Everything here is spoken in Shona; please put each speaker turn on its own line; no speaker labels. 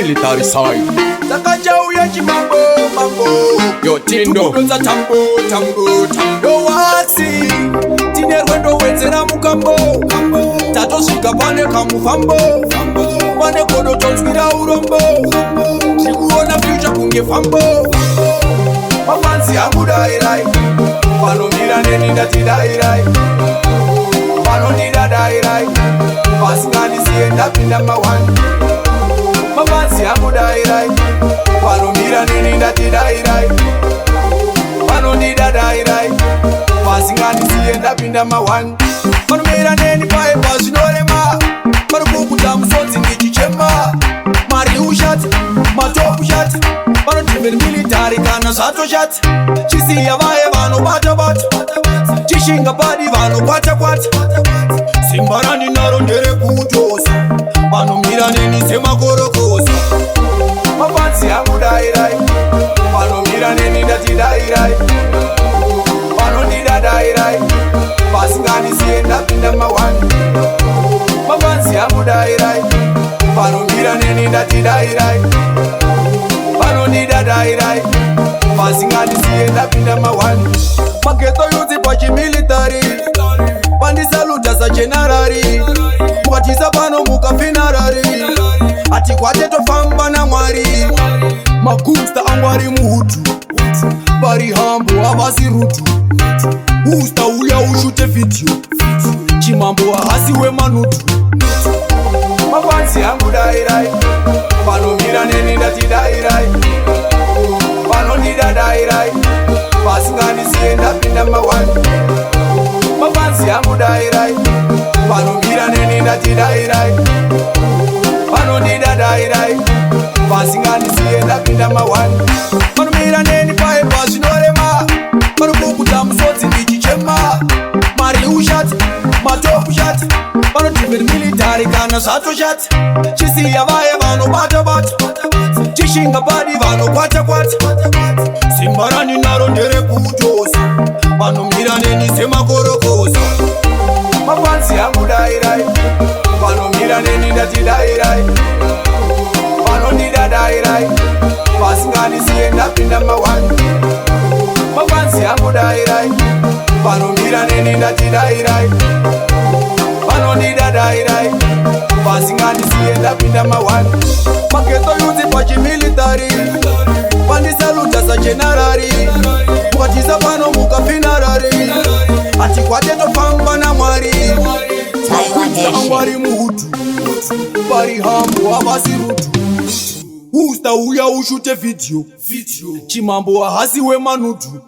Military side.
Takachauya chimambo mambo.
Yo Tindo.
Tukudonza tambo tambo tambo waxi. Tine rwendo wedzera mukambo. Tatosvika pane kamufambo. Pane godo tonzwira urombo. Tiri kuona future kunge fambo. Mafanzi angu dairai. Vanomira neni ndati dairai. Vanondida dairai. Vasingandisiye ndapinda mawani. Mafanzi angu dairai. Vanomira neni ndati dairai. Vanondida dairai. Vasingandisiye ndapinda mawani. Vanomira neni paye pazvinorema. Vari kukuta musodzi ndichichema. Mari ushati, matopu shati. Vanodhiveri military kana zvatoshati. Chisiya vaye vanobata bata. Chishinga padi vanokwata kwata. Simba randinaro nderekutosa. Vanomira neni semakorokosa. Mafanzi angu dairai. Vanomira neni ndati dairai. Vanondida dairai. Vasingandisiye ndapinda mawani. Mafanzi angu dairai. Vanomira neni ndati dairai. Vanondida dairai. Vasingandisiye ndapinda mawani. Maghetto youth pachimilitary. Pandisaluta sageneral. Mukatisa pano mukafuneral. Atikwate tofamba naMwari. Magusta angu ari muhood. Vari humble havasi rude. Usta uya ushute video. Chimambo haasi wemanudu. Mafanzi angu dairai. Vanomira neni ndati dairai. Vanondida dairai. Vasingandisiye ndapinda mawani. Mafanzi angu dairai. Vanomira neni ndati dairai. Vanondida dairai. Vasingandisiye ndapinda mawani. Vanomira neni paye pazvinorema. Vari kukuta musodzi ndichichema. Mari ushati, matopu shati. Vanodhiveri military kana zvatoshati. Chisiya vaye vanobata bata. Chishinga padi vanokwata kwata. Simba randinaro nderekutosa. Vanomira neni semakorokosa. Mafanzi angu dairai. Vanomira neni ndati dairai. Vanondida dairai. Vasingandisiye ndapinda mawani. Mafanzi angu dairai. Vanomira neni ndati dairai. Vanondida dairai. Vasingandisiye ndapinda mawani. Maghetto youth pachimilitary. Pandisaluta sageneral. Mukatisa pano mukafuneral. Atikwate tofamba naMwari.
Taiwa
Angu ari muhood. Vari humble havasi rude. Usta uya ushute video. Chimambo haasi wemanudu.